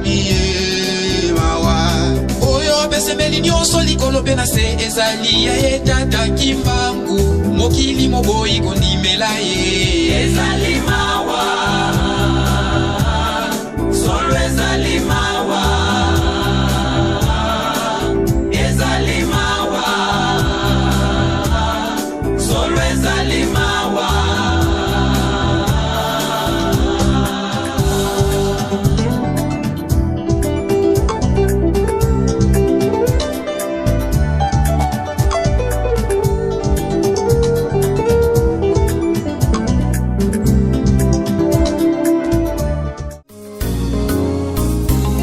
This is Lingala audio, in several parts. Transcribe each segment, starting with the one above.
Iye mawa oyo apesemeli nyonso likolo mpe na se ezali ya ye Tata Kimbangu, mokili moboyi kondimela ye. Ezali mawa, solo ezali mawa, ezali mawa, solo ezali mawa.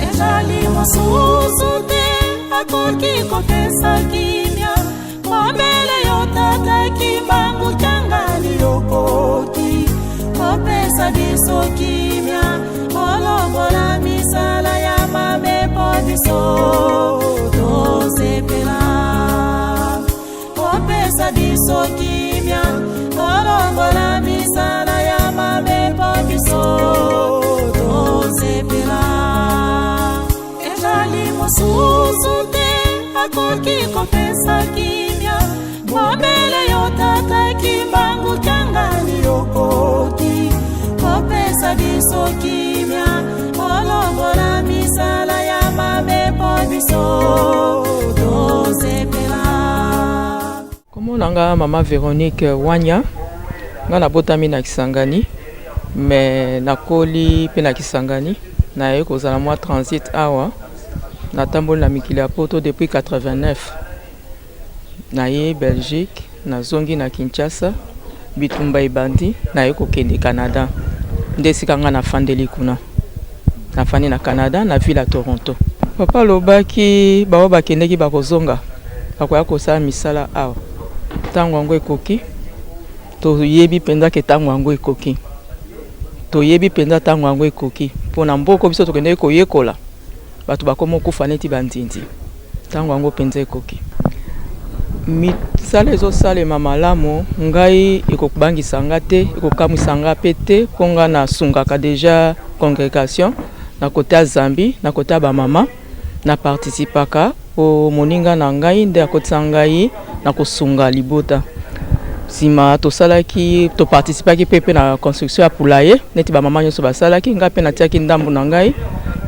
Ezali mosusu te akoki kopesa kimia, mabele yo Tata Kimbangu Kiangani, okoki kopesa biso kimia, olongola misala ya mabe mpo biso tosepela. Kopesa biso kimia, olongola misala ya mabe mpo biso tosepela. Ezali mosusu te akoki kopesa kimia, mabele yo Tata Kimbangu Kiangani, okoki kopesa biso kimia, olongola misala ya mabe mpo biso tosepela. Kombo na nga Mama Veronique Wanya, nga nabotami na Kisangani, mais nakoli mpe na Kisangani, naye kozala mwa transit awa, natamboli na mikili ya poto depuis 89, naye Belgique, nazongi na Kinshasa, bitumba ebandi, naye kokende Canada, nde esika nga nafandeli kuna. Nafandi na Canada, na ville ya Toronto. Papa alobaki baoyo bakendeki bakozonga, bakoya kosala misala awa. Ntango yango ekoki, toyebi mpenza ke ntango yango ekoki. Toyebi mpenza ntango yango ekoki. Mpo na mboka biso tokendeki koyekola, bato bakoma kokufa neti banzinzi. Ntango yango mpenza ekoki. Misala ezosalema malamu, ngai ekobangisa nga te, ekokamwisa nga mpe te, mpo nga nasungaka deja congrégation na kote ya Zambie, na kote ya bamama, na participaka po moninga na ngai nde akotisa ngai na kosunga libota. Nsima tosalaki, toparticipaki mpe na construction ya poulailler, neti bamama nyonso basalaki, ngai mpe natiaki ndambu na ngai.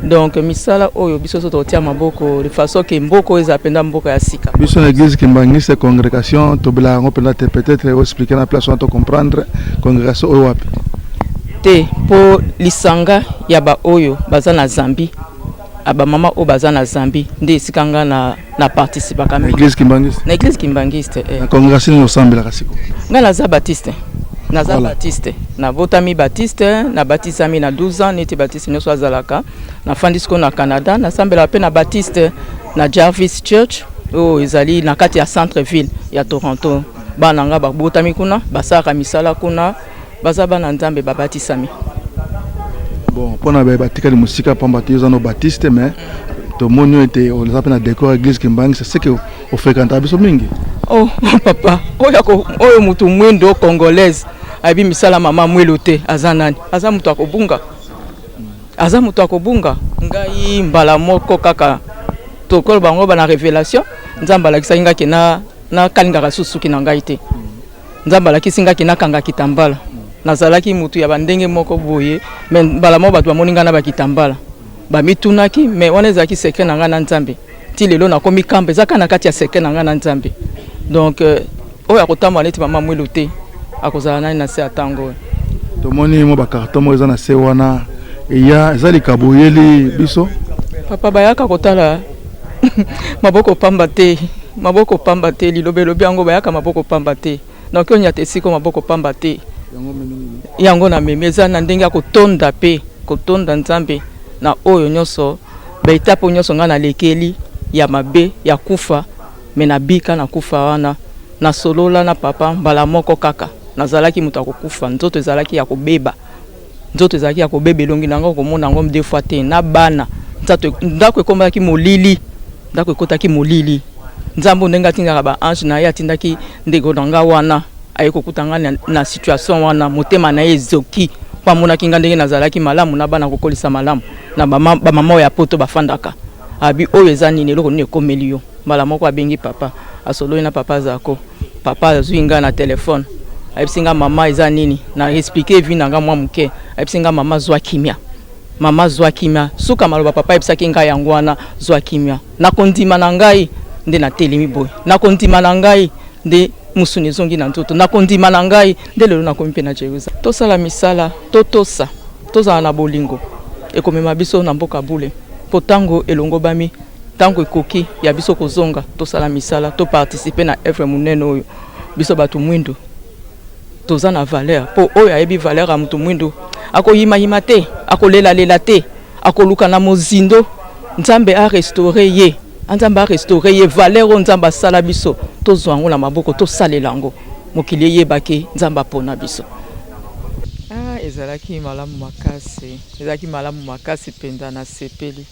Donc misala oyo biso so totia maboko de façon ke mboka oyo ezala mpenza mboka ya sika. Biso na église Kimbanguiste, congrégation tobelaka yango mpenza te. Peut-être oexpliquer na place wana to comprendre congrégation oyo wapi. Te, mpo lisanga ya baoyo baza na Zambie, bamama oyo baza na Zambie, nde esika nga na participaka mingi. Église Kimbanguiste. Na église Kimbanguiste, eh. Na congrégation nini osambelaka sikoyo? Nga naza baptiste, naza baptiste, nabotami baptiste, nabatisami na 12 ans neti baptiste nyonso azalaka. Nafandi sikoyo na Canada, nasambelaka mpe na baptiste na Jarvis Church oyo ezali na kati ya centre ville ya Toronto. Bana nga babotami kuna, basalaka misala kuna, baza bana Nzambe, babatisami. Bon, mpona baye batikali mosika, pamba te oza no baptiste, mais tomoni oyo ete oza mpe na décor église Kimbanguiste, c'est que ofréquentaka biso mingi. Oh papa, oyo oyo motu mwindo congolaise ayebi misala mama Mwelo te, aza nani? Aza moto akobunga, aza moto akobunga. Ngai mbala moko kaka tokolo bango bana révélation, Nzambe alakisaki ngai ke nakalingaka susu suki na ngai te. Nzambe alakisi ngai ke nakanga kitambala. Nazalaki motu ya bandenge moko boye, mais mbala moko bato bamoni ngai na bakitambala, bamitunaki, mais wana ezalaki secret na ngai na Nzambe. Ti lelo nakomi kamba, eza kaka na kati ya secret na ngai na Nzambe. Donc oyo akotambola neti mama Mwelo te, akozala nani na se ya ntango oyo? Tomoni mwa bacarton moko eza na se wana, eya eza likabo oyeli biso. Papa, bayaka kotala maboko pamba te, maboko pamba te. Liloba elobi yango, bayaka maboko pamba te. Donc oyo nyata esika maboko pamba te. Yango na memi eza na ndenge ya kotonda mpe kotonda Nzambe na oyo nyonso, baetape oyo nyonso ngai nalekeli ya mabe ya kufa, mais nabika na kufa wana. Nasolola na papa mbala moko kaka, nazalaki moto ya kokufa, nzoto ezalaki ya kobeba, nzoto ezalaki ya kobeba, elongi na yango komona yango deux fois te na bana. Nzato ndako ekomaki molili, ndako ekotaki molili. Nzambe ndenge atindaka baange na ye, atindaki ndeko na nga wana aye kokuta nga na situation wana, motema na ye ezoki. Mpo amonaki nga ndenge nazalaki malamu na bana kokolisa malamu na bamama oyo ya poto bafandaka. Abi oyo eza nini, eloko nini ekomeli yo? Mbala moko abengi papa, asololi na papa Zako. Papa azwi nga na telefone, ayebisi nga: "Mama, eza nini?" Na expliquer vie na nga mwa moke. Ayebisi nga: "Mama, zwa kimia, mama, zwa kimia." Suka maloba papa ayebisaki ngai yango wana: "Zwa kimia." Nakondima na ngai nde natelemi boye, nakondima na ngai nde mosuni ezongi na nzoto, nakondima na ngai nde lelo nakomi mpe na Jérusalem. Tosala misala, totosa, tozala na bolingo, ekomema biso na mboka bule. Mpo ntango elongobami, ntango ekoki ya biso kozonga, tosala misala, toparticiper na œuvre monene oyo. Biso bato mwindu toza na valeur, mpo oyo ayebi valeur ya moto mwindu akoyimayima te, akolelalela te, akoluka na mozindo Nzambe arestaurer ye, Nzambe arestaurer ye. Valeur oyo Nzambe asala biso, tozwa yango na maboko, tosalela yango, mokili eyebaki Nzambe apona biso. Ah, ezalaki malamu makasi, ezalaki malamu makasi mpenza. Nasepeli,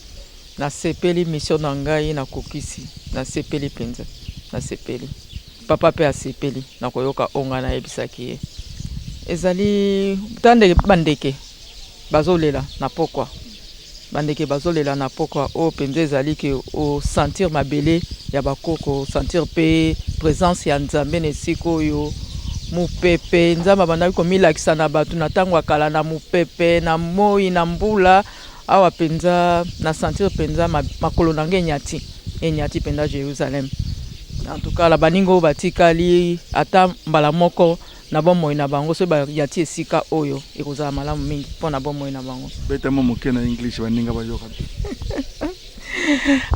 nasepeli. Mission na ngai nakokisi, nasepeli mpenza, nasepeli. Papa mpe asepeli na koyoka oyo ngai nayebisaki ye. Ezali ta ndeke, bandeke bazolela na pokwa, bandeke bazolela na pokwa oyo mpenza ezali ke osentir mabele ya bakoko, osentir mpe présence ya Nzambe na esika oyo. Mopepe, Nzambe abandaki komilakisa na bato na ntango ya kala na mopepe, na moi, na mbula. Awa mpenza na sentir mpenza makolo na ngai enyati, enyati mpenza Jérusalem. En tout cas, la baninga oyo batikali, ata mbala moko na bomoi na bango, soki bayati esika oyo, ekozala malamu mingi mpo na bomoi na bango. Betama moke na English, baninga bayoka.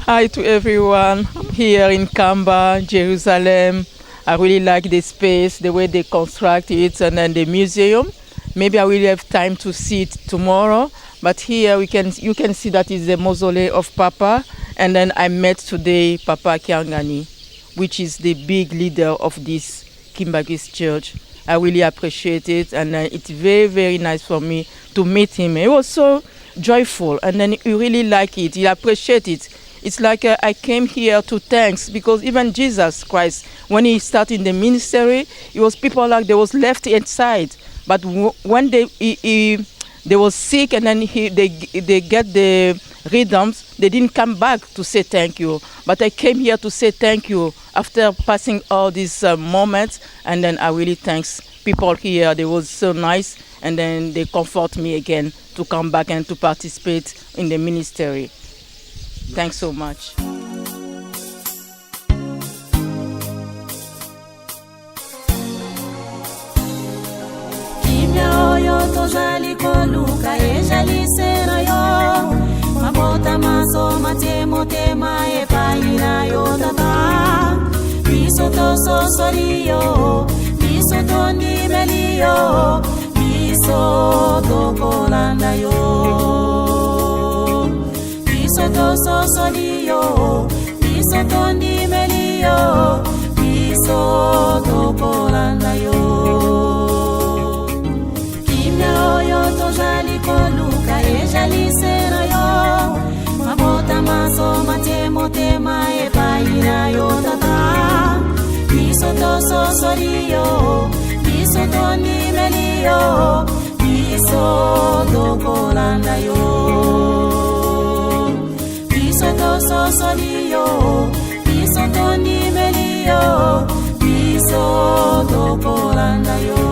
Hi to everyone. I'm here in Kamba, Jerusalem. I really like the space, the way they construct it, and then the museum. Maybe I will have time to see it tomorrow. But here we can you can see that is the mausoleum of Papa. And then I met today Papa Kiangani, which is the big leader of this Kimbanguist church. I really appreciate it, and it's very, very nice for me to meet him. He was so joyful, and then he really like it. He appreciate it. It's like I came here to thanks, because even Jesus Christ, when he started the ministry, it was people like they was left inside, but when they was sick and then he they get the rhythms, they didn't come back to say thank you. But I came here to say thank you after passing all these moments, and then I really thanks people here. They was so nice, and then they comfort me again to come back and to participate in the ministry. Thanks so much. Kimia oyo tozali koluka ezali se na yo. Mabota maso matie motema epai na yo, Tata. Biso tososoli yo, biso tondimeli yo, biso tokolanda yo. Biso tososoli yo, biso tondimeli yo, biso tokolanda yo. Kimia oyo tozali koluka ezali se na yo. Mabota maso matie motema epai na yo, Tata. Biso tososoli yo, biso tondimeli yo, biso tokolanda yo. Biso tososoli yo, biso tondimeli yo, biso tokolanda yo.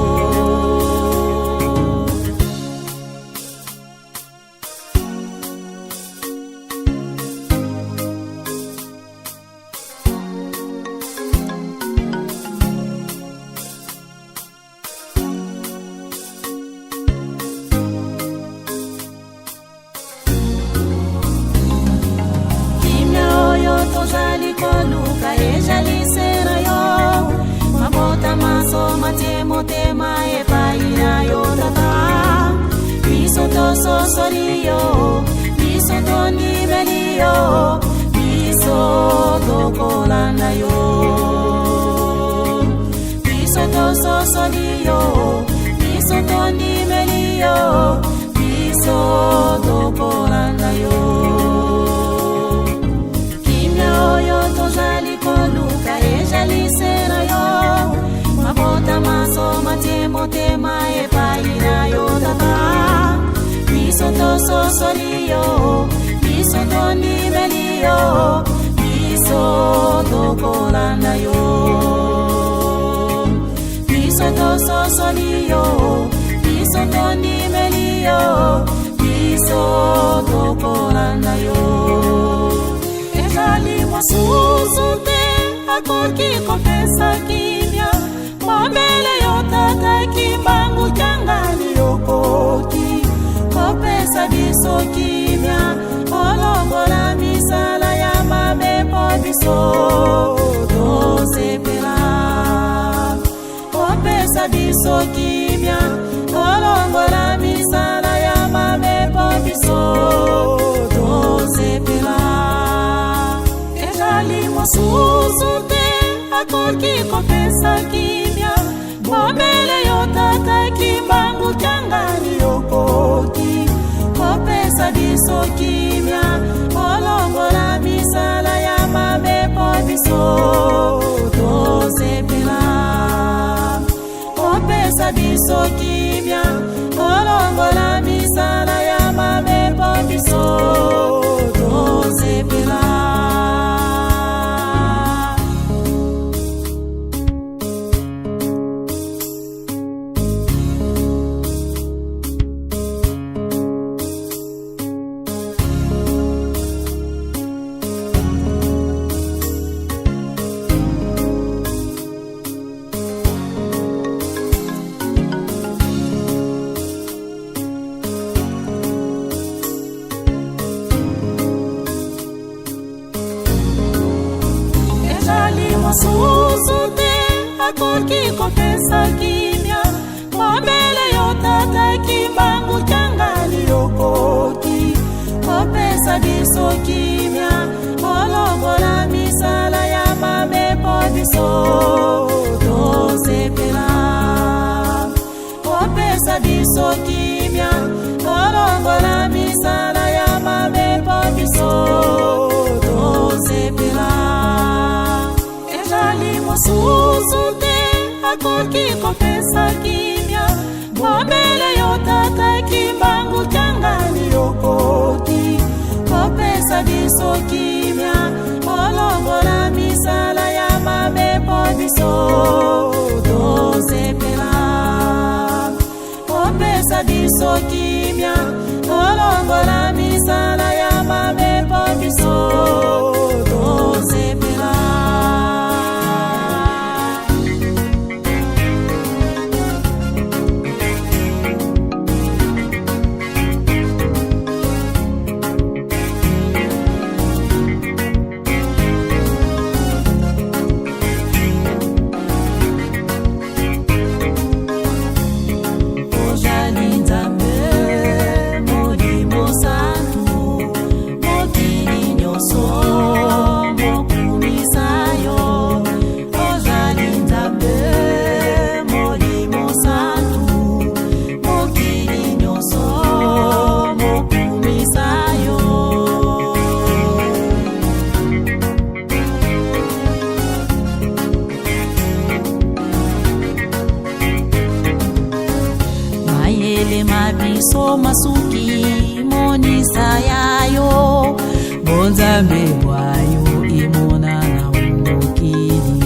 Kimia oyo tozali koluka ezali se na yo. Mabota maso matie motema epai na yo, Tata. Biso tososoli yo, biso tondimeli yo, biso tokolanda yo. Biso tososoli yo, biso tondimeli yo, biso tokolanda yo. Kimia oyo tozali koluka ezali se na yo. Mabota maso matie motema epai na yo, Tata. tososoli yo, biso tondimeli yo, biso tokolanda yo. Biso tososoli yo, biso tondimeli yo, biso tokolanda yo. Ezali mosusu te akoki kopesa kimia, mobele yo Tata Kimbangu Kiangani, okoki kopesa biso kimia, olongola misala ya mabe mpo biso tosepela. Kopesa biso kimia, olongola misala ya mabe mpo biso tosepela. Ezali mosusu te akoki kopesa kimia, mobele yo Tata Kimbangu Kiangani, okoki kopesa biso kimia, olongola misala ya mabe mpo biso tosepela. Kopesa biso kimia, olongola misala ya mabe mpo biso tosepela. Ezali mosusu te akoki kopesa kimia, mobele yo Tata Kimbangu Kiangani, okoki kopesa biso kimia, olongola misala ya mabe mpo biso tosepela. Kopesa biso kimia, olongola misala ya mabe mpo biso tosepela. Ezali mosusu te akoki kopesa kimia, mobele yo Tata Kimbangu Kiangani, okoki kopesa biso kimia, olongola misala ya mabe mpo biso tosepela. Kopesa biso kimia, olongola misala ya mabe mpo biso tosepela. Ozali Nzambe Molimo Santu, mokili nyonso mokumisa yo. Ozali Nzambe Molimo Santu, mokili nyonso mokumisa yo. Mayele ma biso masuki, monisa ya yo, bonzambe bwa yo emonana mokili.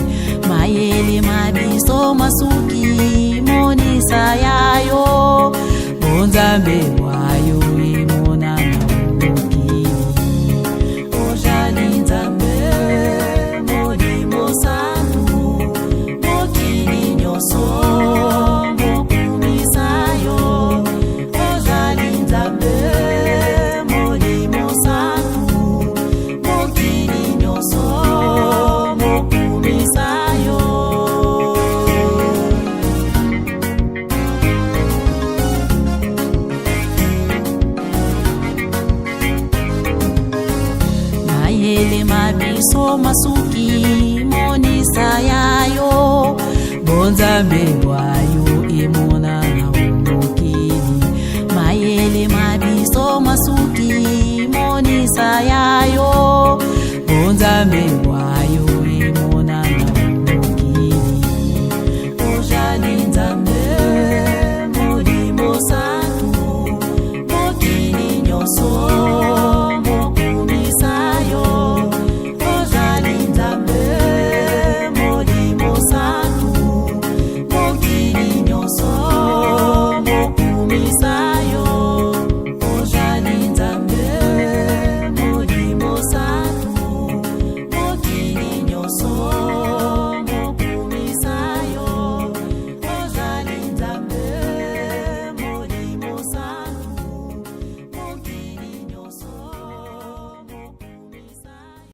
Mayele ma biso masuki, monisa ya yo, bonzambe bwa yo emonana mokili. Ozali Nzambe Molimo Santu, mokili nyonso mokumisa yo. Ozali Nzambe Molimo Santu, mokili nyonso mokumisa yo. Mayele ma biso masuki, monisa ya yo, bonzambe bwa yo emonana mokili. Mayele ma biso masuki, monisa ya yo, bonzambe bwa